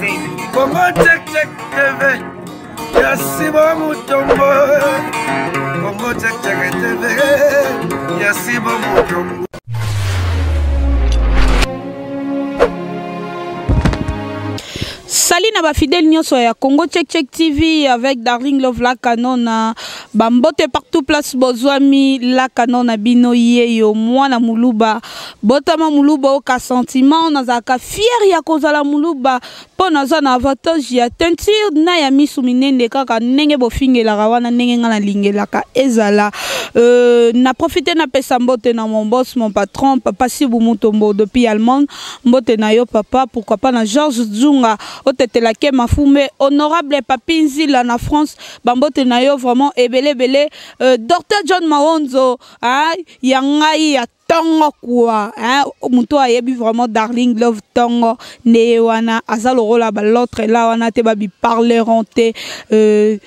Congo Check Check TV ya Sibo Mutombo Congo Check Check TV ya Sibo Mutombo. Salut na ba fidèles nyonso ya Congo Check Check TV avec Darling Love la Canona ba mbote partout place bozwami la Canona bino yeyo mwana muluba botama muluba oka sentiment nazalaka fier ya kozala muluba mpo naza na avantage ya teinture na ya misu minene kaka ndenge bofingelaka wana ndenge ngai nalingelaka ezala euh, na profite napesa mbote na mon boss mon patron papa Sibu Mutombo depuis Allemagne mbote na yo papa pourquoi pas na Georges Zunga otetela ke mafume honorable papi Nzila na France bambote na yo vraiment ebele ebele euh, Dr John Maonzo ah, ya ngai ya tongo quoi hein moto ayebi vraiment darling love tongo nde ye wana aza lokola ba l'autre là wana te ba biparleront te euh,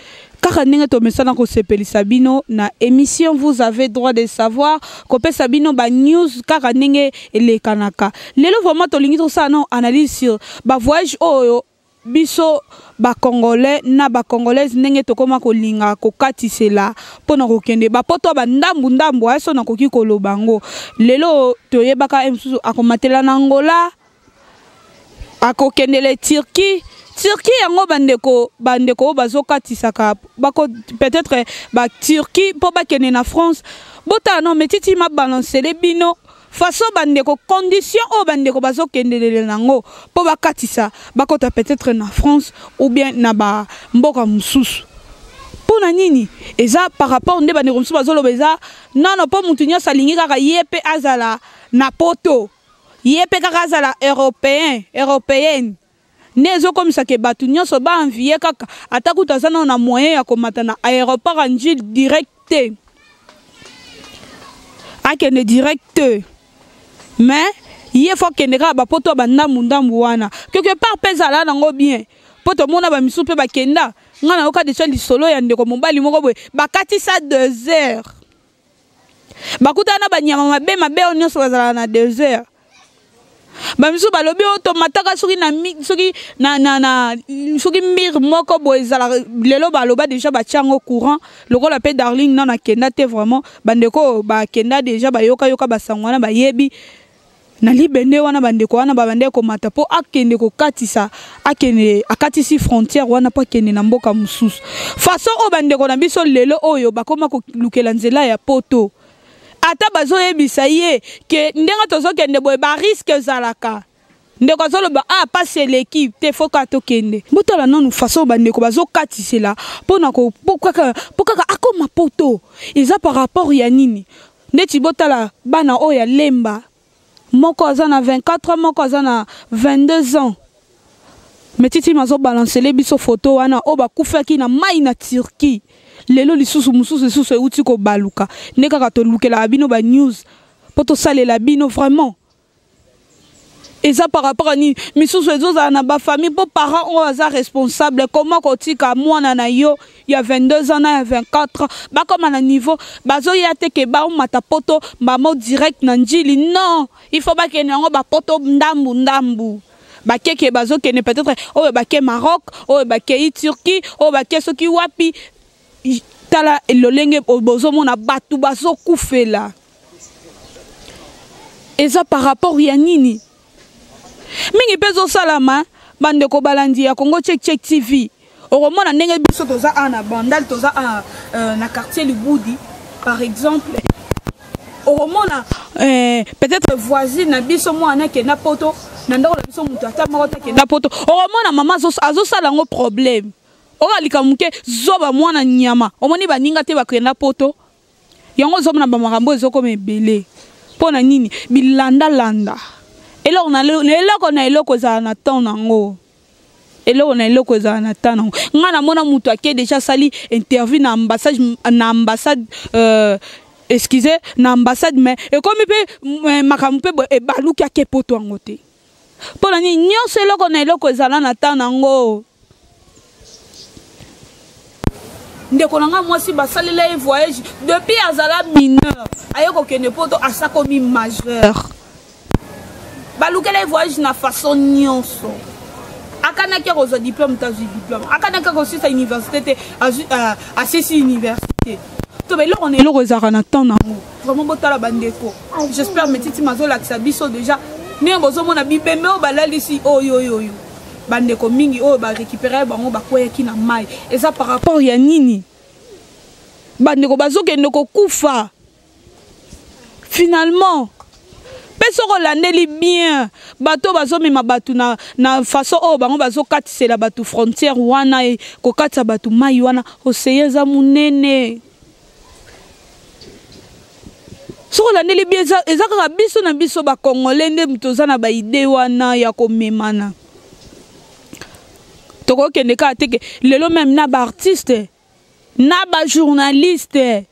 kaka ndenge tomesana kosepelisa bino na émission vous avez droit de savoir kopesa bino ba news kaka ndenge elekanaka lelo vraiment tolingi tosala nao analyse sur ba voyage oyo biso ba congolais na ba congolaise ndenge tokoma kolinga kokatisela mpo na kokende bapoto ba ndambu ndambu aso nakoki koloba yango lelo toyebaka ye mosusu akomatela na Angola akokendele Turquie Turquie yango bandeko bandeko oyo bazokatisaka bako peut-être ba Turquie mpo bakende na France botala no metiti mabalancele bino façon bandeko condition oyo bandeko bazokendelele nango mpo bakatisa bakota peut-être na France ou bien na ba mboka mosusu mpo na nini eza par rapport nde bandeko mosusu bazoloba eza nano mpo motu nyonso alingi kaka ye mpe azala na poto ye mpe kaka azala européen européenne nde ezokomisa ke bato nyonso ba envie kaka ata kutu aza nano na moyen ya komata na aéroport ya Ndjili direct te akende direct te mais ye fo akende kaka bapoto ya bandambu ndambu wana quelque part mpe ezala nango bien mpo tomona bamisusu mpe bakenda ngai nayoka deja lisolo ya ndeko mobali moko boye bakatisa 2 heures bakutana na banyama mabe mabe oyo nyonso bazalaka na desert bamisusu balobi oyo tomataka soki na soki na, na, na soki mire moko boye ezalaka lelo baloba deja batya yango courant lokola mpe darling nano akenda te vraiment bandeko bakenda deja bayokayoka basango wana bayebi na libende wana bandeko wana babandaki komata mpo akende kokatisa akende akatisi frontière wana mpo akende na mboka mosusu façon oyo bandeko na biso lelo oyo bakoma kolukela nzela ya poto ata bazoyebisa ye ke ndenge tozokende boye bariske ezalaka ndeko azoloba ah pasi eleki te foka tokende botala nanu façon oyo bandeko bazokatisela mpo na mpo kaka akoma poto eza par rapport ya nini Ndeti botala bana oyo ya Lemba moko aza na 24 ans moko aza na 22 ans mais titi mazo balancele biso photo wana oyo bakufaki na mai na Turquie lelo lisusu mosusu lisusu euti kobaluka nde kaka tolukelaka bino ba news mpo tosalela bino vraiment eza par rapport à nini misusu ezozala na bafamille mpo parent oyo aza responsable comment kotika mwana na yo ya 22 ans na ya 24 ans bakoma na niveau bazoya te ke baomata poto mbamo direct na njili non il faut bakende yango bapoto ndambu ndambu bakeke bazokende peut-être oyo bake Maroc oyo bakei Turquie oyo bake soki wapi tala lolenge bozomona bato bazokufela eza par rapport ya nini mingi mpe ezosalama bandeko balandi ya Congo Check Check TV okomona ndenge biso toza awa na Bandal toza awa euh, na quartier Libudi par exemple okomona eh, peut-être voisine na biso mwana akenda poto na ndako na biso moto ata moko te akenda poto okomona mama azosala yango problème okalika moke zoba mwana nyama omoni baninga te bakenda poto yango ozomona bamakambo ezokoma ebele mpo na nini bilandalanda eloko na eloko na eloko ezala na temps nango eloko na eloko ezala na temps nango ngai namona moto ake deja asali interview na ambassade na ambassade euh, excusez na ambassade mais ekomi mpe makambo mpe ebaluki ake poto yango te mpo na nini nyonso eloko na eloko ezala na temps nango ndeko na ngai mwasi basalela ye voyage depuis azala mineur aye kokende poto asakomi majeur balukela ye voyage na façon nyonso. Akanaki akozwa diplôme te, azwi diplôme. Akanaki akosisa université te, asisi université. To eloko na eloko ezalaka na temps nango. Vraiment botala bandeko. J'espère Metiti mazolakisa biso déjà ndenge bozomona bibembe oyo balalisi oyo oyo oyo. Bandeko mingi oyo ba récupérer bango bakweyaki na mai. Eza par rapport ya nini? Bandeko bazokende kokufa. Finalement, mpe soki olandeli bien bato bazomema bato na façon oyo bango bazokatisela bato frontière wana, kokatisa bato mai wana, océan eza monene. Soki olandeli bien, eza kaka biso na biso bacongolais nde moto oza na baide wana ya komemana. Tokokende kaka teke lelo même na baartiste na bajournaliste,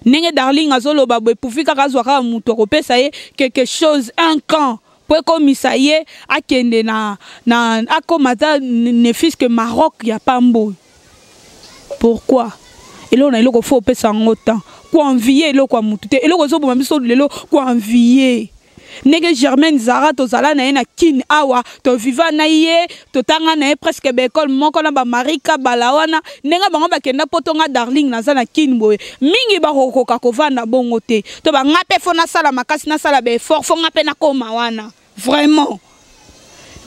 ndenge Darling azoloba boye, pufi kaka azwa kaka moto akopesa ye quelque chose, un camp po ekomisa ye akende na akoma ata ne fût-ce que Maroc ya pambo. Pourquoi eloko na eloko fo opesa yango temps? Koenvie eloko ya motu te. Eloko ezoboma biso lelo, koenvie. Ndenge Germaine Zara, tozala na ye na Kine awa, toviva na ye, totanga na ye presque baekole moko na bamarika bala wana. Ndenge bango bakenda poto, nga Darling naza na Kine boye. Mingi bakokoka kovanda bongo te. To banga mpe fo nasala makasi, nasala baeffort, fo nga mpe nakóma wana vraiment.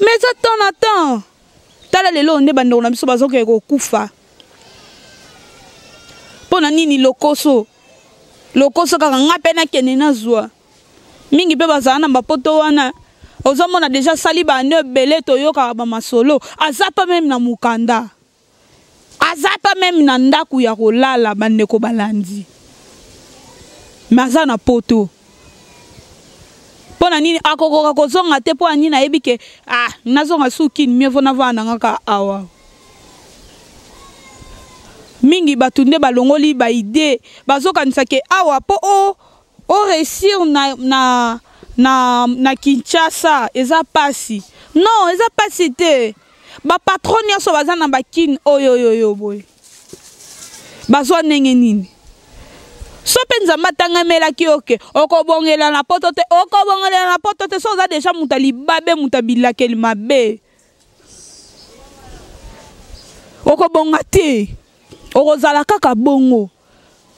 Mais eza temps na temps. Tala lelo nde bandeko na biso bazokende kokufa mpo na nini? Lokoso, lokoso kaka nga mpe nakende nazwa. Mingi mpe bazala na bapoto wana, ozomona deja asali bane ebele, toyokaka bamasolo, aza pa même na mokanda, aza pa même na ndako ya kolala. Bandeko balandi, me aza na poto. Mpo na nini akokoka kozonga te? Mpo na nini? Ayebi ke ah, nazonga sukini, mieux vaut navanda na nga kaka awa. Mingi bato nde balongoli baide, bazokanisa ke awa mpo o réussir na Kinshasa eza pasi. Non, eza pasi te. Bapatron nyonso baza na bakine oyo oyo oyo boye, bazwa ndenge nini? So mpe Nzambe atangamelaki yo ke okobongela na poto te, okobongela na poto te. So oza deja moto ya libabe, moto ya bilakeli mabe, okobonga te, okozala kaka bongo.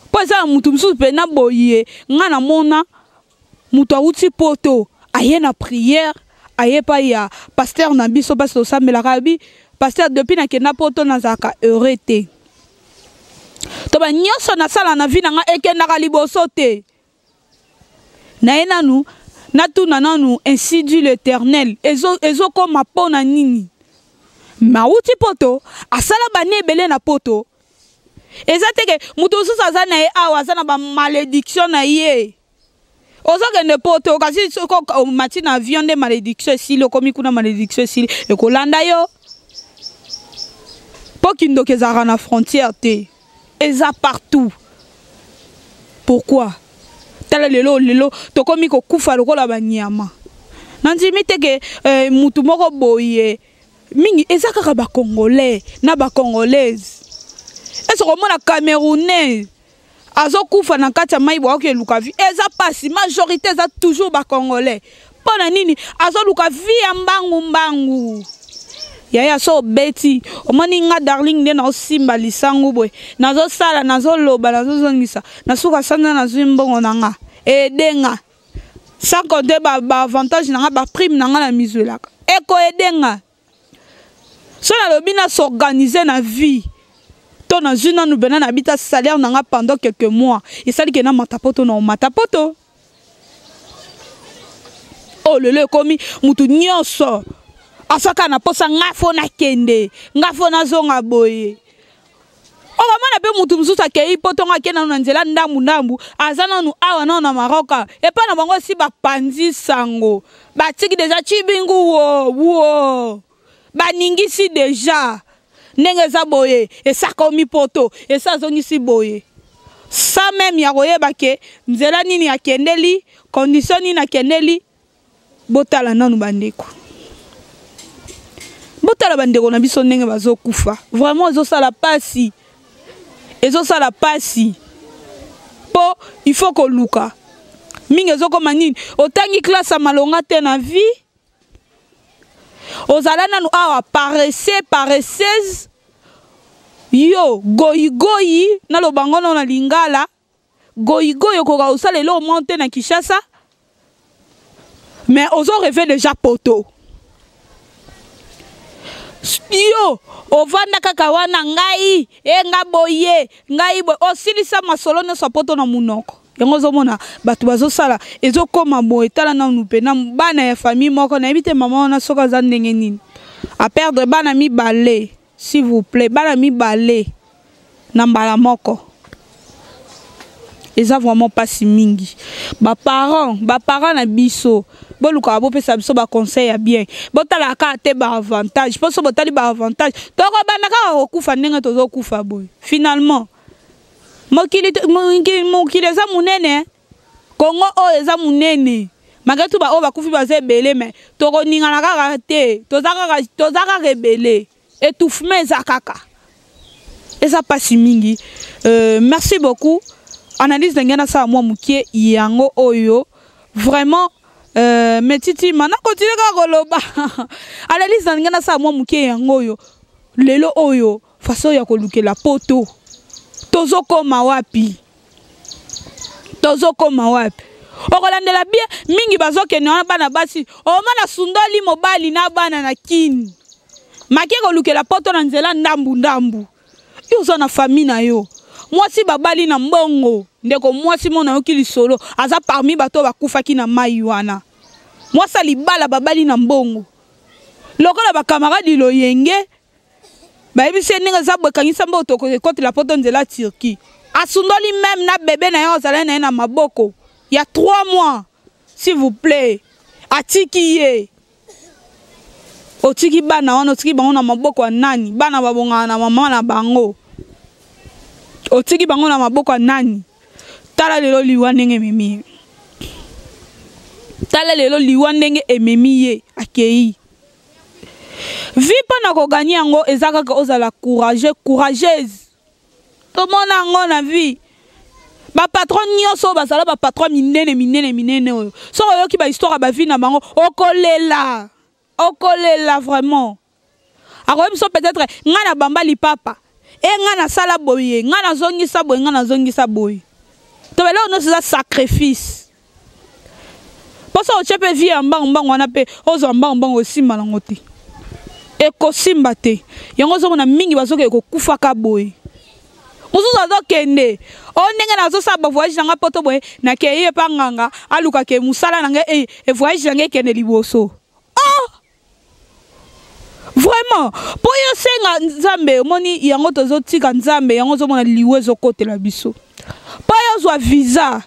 Mpo eza na motu mosusu mpe na boye, nga namona moto awuti poto, aye na prière, aye epai ya pasteur na biso, mpasi tosambelaka. Abi: "Pasteur, depuis nakenda poto nazalaka heureux te, to banyonso nasala na vie na nga ekendaka liboso te. Naye nanu natuna nanu, ainsi dit l'Éternel, ezokóma mpo na nini?" Mauti poto, asala bane ebele na poto. Eza te ke moto mosusu aza na ye awa, aza na bamalédiction na ye. Ozokende poto, kasi soki omati na avion nde malédiction esili. Okomi kuna, malédiction esili, ekolanda yo. Mpo kindoki ezalaka na frontière te, eza partout. Pourquoi? Tala lelo, lelo tokomi kokufa lokola banyama. Nandimi te ke mutu moko boye. Mingi eza kaka bacongolais na bacongolaise. Ese komona Camerounais azokufa na kati ya mai, bwaoki eluka vie, eza pasi. Majorité eza toujours bacongolais. Mpo na nini? Azoluka vie ya mbangu mbangu. Yaya, so obeti, omoni nga Darling nde naosimba lisangu boye, nazosala, nazoloba, nazozongisa, nasuka sanza nazwi mbongo na nga edenga, sans compter baavantage na nga, baprime na nga na mizwelaka, ekoedenga. So nalobi nas'organiser na vie, to nazwi nanu pena nabita salaire na nga pendant quelques mois, esali ke namata poto, na omata poto. Oyo lelo ekomi mutu nyonso asaka na posa: nga fo nakende, nga fo nazonga boye. Okomona mpe mutu mosusu akei po ntongo akei nanu na nzela ndambu ndambu, aza nanu awa nanu na Maroc, epai na bango esi bapanzi sango, batiki deja cibingu wo wo, baningisi deja ndenge eza boye, esakomi poto, esi azongisi boye, sans même ya koyeba ke nzela nini akendeli, condition nini akendeli. Botala nanu bandeko, botala bandeko na biso ndenge bazokufa. Vraiment ezosala pasi, ezosala pasi. Mpo il faut koluka mingi. Ezokoma nini? Otangi classe ya malonga te na vie. Ozala nanu awa paresse, paresseuse. Yo goyigoyi, naloba ngo na lingala. Goyigoyi okoka kosala eloko moko te na Kinshasa. Mais ozo rêver déjà poto. Yo ovanda kaka wana ngai e nga boye ngai boye osilisa masolo nyonso ya poto na munoko. Yango ozomona bato bazosala ezokoma boye. Tala nanu mpe na bana ya famille moko, nayebi te mama wana soki aza ndenge nini. A perdre bana mibale, s'il vous plaît, bana mibale na mbala moko. Eza vraiment pasi mingi. Ba parents, ba parents na biso, bolukaka bopesa biso ba conseil ya bien. Botalaka kaka te ba avantage, po so botali ba avantage, tokobanda kaka kokufa ndenge tozokufa boye. Finalement, mokili, mokili, mokili eza monene, Congo oyo eza monene. Malgré tout ba oyo bakufi baza ebele, mais tokoningana kaka te, toza kaka, toza kaka ebele. Étouffement eza kaka. Eza pasi mingi. Merci beaucoup. Analyse ndenge na sala mwa mukie yango oyo vraiment mais titi mana continue kaka koloba. Analyse ndenge na sala mwa mukie yango oyo lelo oyo façon ya kolukela poto. Tozokoma wapi? Tozokoma wapi? Okolandela bien mingi bazokende wana bana basi. Omona sundoli mobali na bana na kini. Make kolukela poto na nzela ndambu ndambu. Yo oza na famille na yo. Mwasi babali na mbongo. Ndeko mwasi mona yoki lisolo aza parmi bato bakufaki na mai wana. Mwasi libala babali na mbongo. Lokola ba camarade loyenge bayebisi ye ndenge eza boye, kangisa mbongo tokokotela poto nzela Turquie. Asundoli même na bébé na ye azalaki na ye na maboko ya 3 mois. S'il vous plaît. Atiki ye. Otiki bana wana, otiki bango na maboko ya nani? Bana babongana na mama na bango. Otiki bango na maboko ya nani? Tala lelo liwa ndenge ememi ye. Tala lelo liwa ndenge ememi ye akei. Vie mpo na koganye yango eza kaka ozala courageux, courageuse. Tomona yango na vie. Ba patron nyonso oyo bazala ba patron minene minene minene oyo. Soki oyoki ba histoire ya ba vie na bango, okolela. Okolela vraiment. Akoyebi biso peut-être nga na bamba lipapa. E nga na sala boye, nga na zongisa boye, nga na zongisa boye. To beloko nyonso eza sacrifice. Posa otie pe vie ya mbangu mbangu wana pe ozwa mbangu mbangu osimba nango te. Ekosimba te. Yango ozomona mingi bazokende kokufaka boye. Mosusu azokende o ndenge nazosala ba voyage na nga poto boye, nakei epa nganga aluka ke mosala na nga e voyage na nga ekende liboso. Oh! Vraiment, po yo senga Nzambe, omoni yango tozotika Nzambe, yango ozomona liwa ezokotela biso. Po yo zwa visa,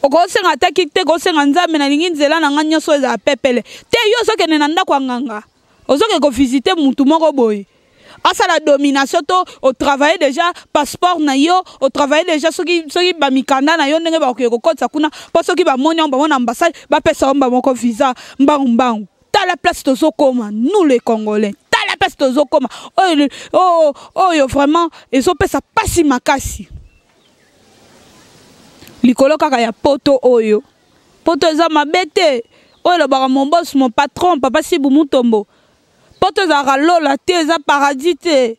okosenga ata ki te, kosenga Nzambe nalingi nzela na nga nyonso ezala pepele. Te yo ozokende na ndako ya nganga, ozokende kovisite mutu moko boye. Asala domination to o travailler déjà passeport na yo, o travailler déjà soki soki ba mikanda na yo ndenge ba koke kokotisa kuna, po soki ba moni yango bango na ambassade ba pesa yo mbango visa mbangu mbangu. Tala place tozokoma, nous les Congolais. Tala place tozokoma. Oyo, oyo, oyo vraiment ezopesa pasi makasi. Likolo kaka ya poto oyo. Poto eza mabe te. Oyo elobaka mon boss, mon patron, papa Sibu Mutombo. Poto ezalaka lola te, eza paradis te.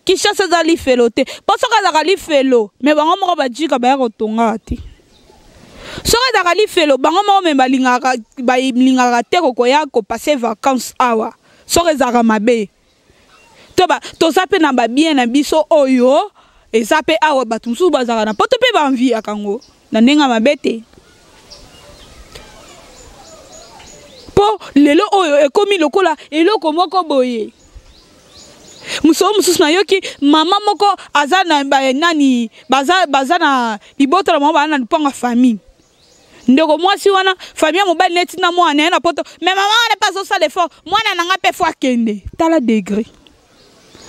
Kinshasa eza lifelo te. Po soki ezalaka lifelo, mais bango moko bajika baya kotonga te. Soki ezalaka lifelo, bango moko me balingaka, balingaka te kokoya kopasser vacances awa. Soki ezalaka mabe. To ba, toza pe na ba bien na biso oyo eza pe awa bato mosusu bazalaka na poto pe ba enviaka yango na ndenge ya mabe te. Po lelo oyo ekomi lokola eloko moko boye. Mosolo mosusu nayoki mama moko aza na ba, nani, baza, baza na libota na bango, baza na lupango ya famille. Ndeko mwasi wana famille ya mobali neti na mwana na ye na poto, mais mama wana pe azosala effort, mwana na nga pe fo akende. Tala degré.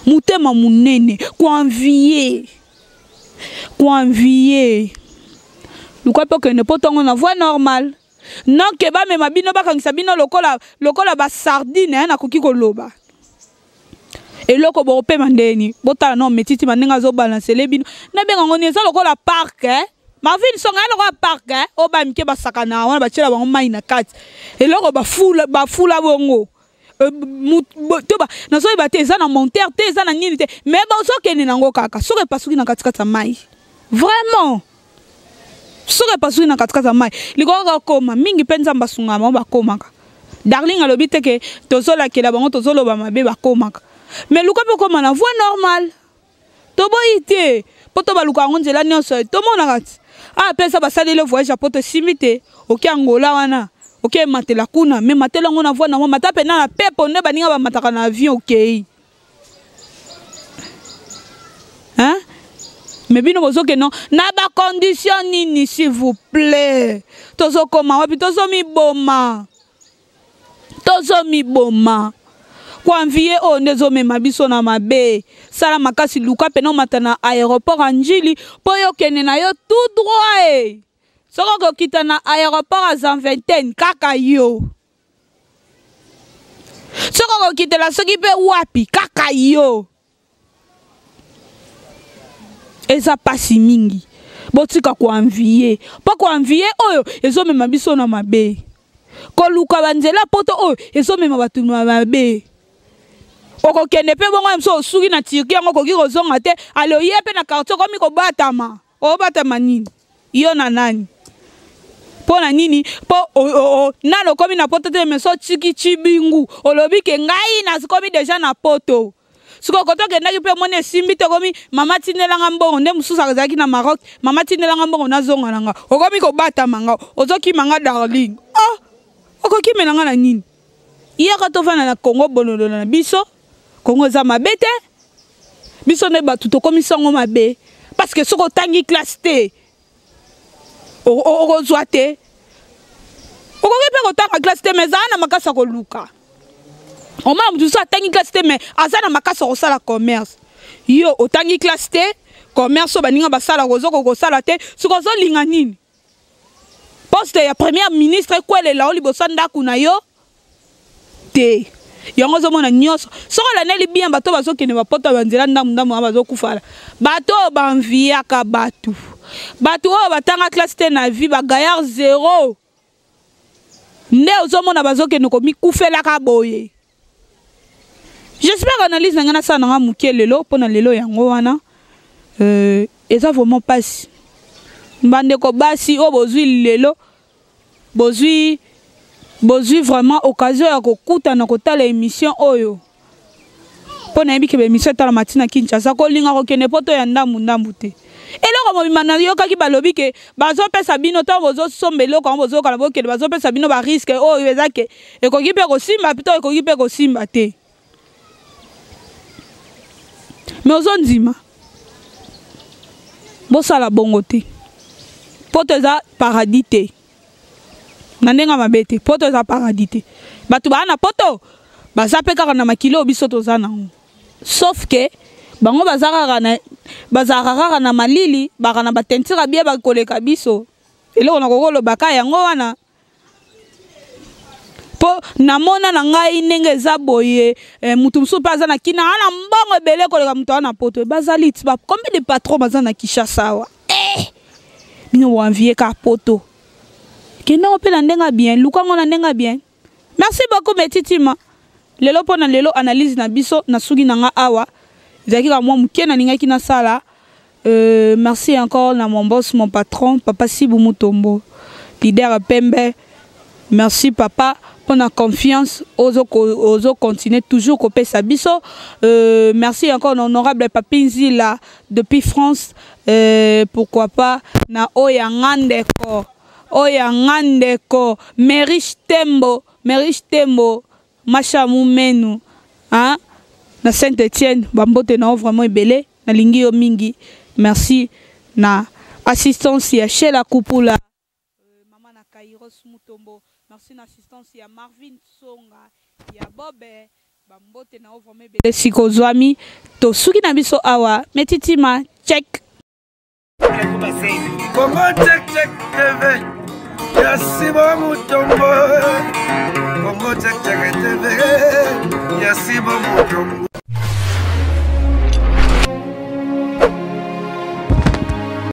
Motema monene, koenvier. Koenvier. Luka pe okende poto yango na voie normale. Non ke bamema bino bakangisa bino lokola, lokola ba sardine, hein, nakoki koloba. Eloko bokopema ndeni. Botala non metiti ba ndenge azo balancer le bino. Na benga ngo ni eza lokola parc, hein. Marvin Songa ya lokola parc, hein. Oyo ba mike basakana wana batiela bango mai na kati. Eloko bafula, bafula bongo. Euh, to nazoyeba te eza na montere te, eza na nini te, mais bozokende nango kaka. Soki epasuki na katikati ya mai, vraiment, soki epasuki na katikati ya mai, likolo kakoma mingi mpe Nzambe asungaka bango, bakomaka. Darling alobi te ke tozolakela bango, tozoloba mabe, bakomaka. Mais luka mpe okoma na voie normale, toboyi te, mpo to baluka yango nzela nyonso tomonaka ti apesa basaleli voyage ya poto esimbi te. Oke Angola wana, oke ematela kuna, me matela yango na voie nango, mata mpena na pepo nde baninga bamataka na avion, okei, hein? Me bino bozokende na bacondition nini? S'il vous plaît, tozokoma wapi? Tozomiboma, tozomiboma. Koenvier oyo nde ezomema biso na mabe. Sala makasi, luka pena omata na aéroport ya Njili mpo yo okende na yo tout droit. E soki okokita na aéroport ya Zaventem kaka yo, soki okokitela soki mpe wapi kaka yo, eza pasi mingi. Botika koenvier, mpo koenvier oyo ezomema biso na mabe. Koluka banzela poto oyo ezomema bato na mabe. Okokende mpe bongo mosu osuki na Turquie yango, okoki kozonga te. Ale oye mpe na quartier, okomi kobatama. Obatama nini? Yo na nani? Mpo na nini? Mpo nano okomi na poto te, mais so otiki cibingu, olobi ke ngai nakomi deja na poto. Sikoyo koto okendaki mpe omoni esimbi te, okomi: "Mama, tindelanga mbongo." Nde mosusu azalaki na Maroc: "Mama, tindelanga mbongo, nazonga na nga." Okomi kobatama nga, ozokima nga. Darling, oh, okokimela nga na nini? Yaka tovanda na Kongo bololo na biso. Kongo eza mabe te, biso nde bato tokomisi yango mabe, parce que soki otangi classe te, okozwa te. Okoki mpe kotanga classe te, mais ezala na makasi ya koluka. Omona moto mosusu atangi classe te, mais aza na makasi ya kosala commerce. Yo otangi classe te, commerce oyo baninga basalaka ozokoka kosala te. Soki ozolinga nini? Poste ya premier ministre ekwelela o liboso ya ndako na yo te. Yango ozomona nyonso, soki olandeli bien, bato bazokende bapoto ya banzela ndambu ndambu wana bazokufala. Bato oyo baenviaka bato, bato oyo batanga classe te na vie, bagaillard zéro, nde ozomona bazokende komikufelaka boye. J'espère analyse na ngai nasala nanga moke lelo mpo na lelo yango wana. Eza vraiment mpasi, bandeko basi oyo bozwi lelo, bozwi vraiment occasion ya kokutana kotala émission oyo, mpo nayebi ke baémission etalama ntina Kinshasa. Kolinga kokende poto ya ndambu ndambu te. Eloko mobima nayokaki, balobi ke bazopesa bino, ntango bozosomba eloko yango, bozokana bokende, bazopesa bino barisque oyo eza ke ekoki mpe kosimba to ekoki mpe kosimba te. Me ozondima, bosala bongo te. Poto eza paradis te na ndenge mabe te. Poto eza paradis te. Bato baa na poto baza mpe kaka na makili oyo biso toza nango, sauf ke bango baza kaka na, bazalaka kaka na malili, baka na bateinture bie bakoleka biso. Eloko nakoki kolobaka yango wana, mpo namona na ngai ndenge eza boye. Mutu mosusu mpe aza na kina, ana mbongo ebele koleka moto aza na poto. Bazali ti ba combien de patron baza na Kinshasa awa? Bino boenvier ka poto. Kendango mpe na ndenge ya bien, lukango na ndenge ya bien. Merci beaucoup, metitima. Lelo mpo na lelo, analyse na biso nasuki na nga awa, ezalaki kaka mwa moke nalingaki nasala. Merci encore na mon boss, mon patron, papa Sibu Mutombo, leader pembe. Merci papa pour la confiance ozo ozo continuer toujours kopesa biso. Merci encore na honorable Papi Nzila depuis France. Pourquoi pas na oya ngandeko, oya ngandeko Merish Tembo, Merish Tembo Masha Mumenu, hein, na Saint-Étienne, bambote na vraiment ebele, nalingi yo mingi. Merci na assistance ya Shela Kupula, mama na Kairos Mutombo. Merci na assistance ya Marvin Songa, ya Bobe, bambote na yo vraiment ebele. Sika ozwami, tosuki na biso awa. Metitima check. Congo Check Check TV ya Simon Mutombo. Congo Check Check TV ya Simon Mutombo.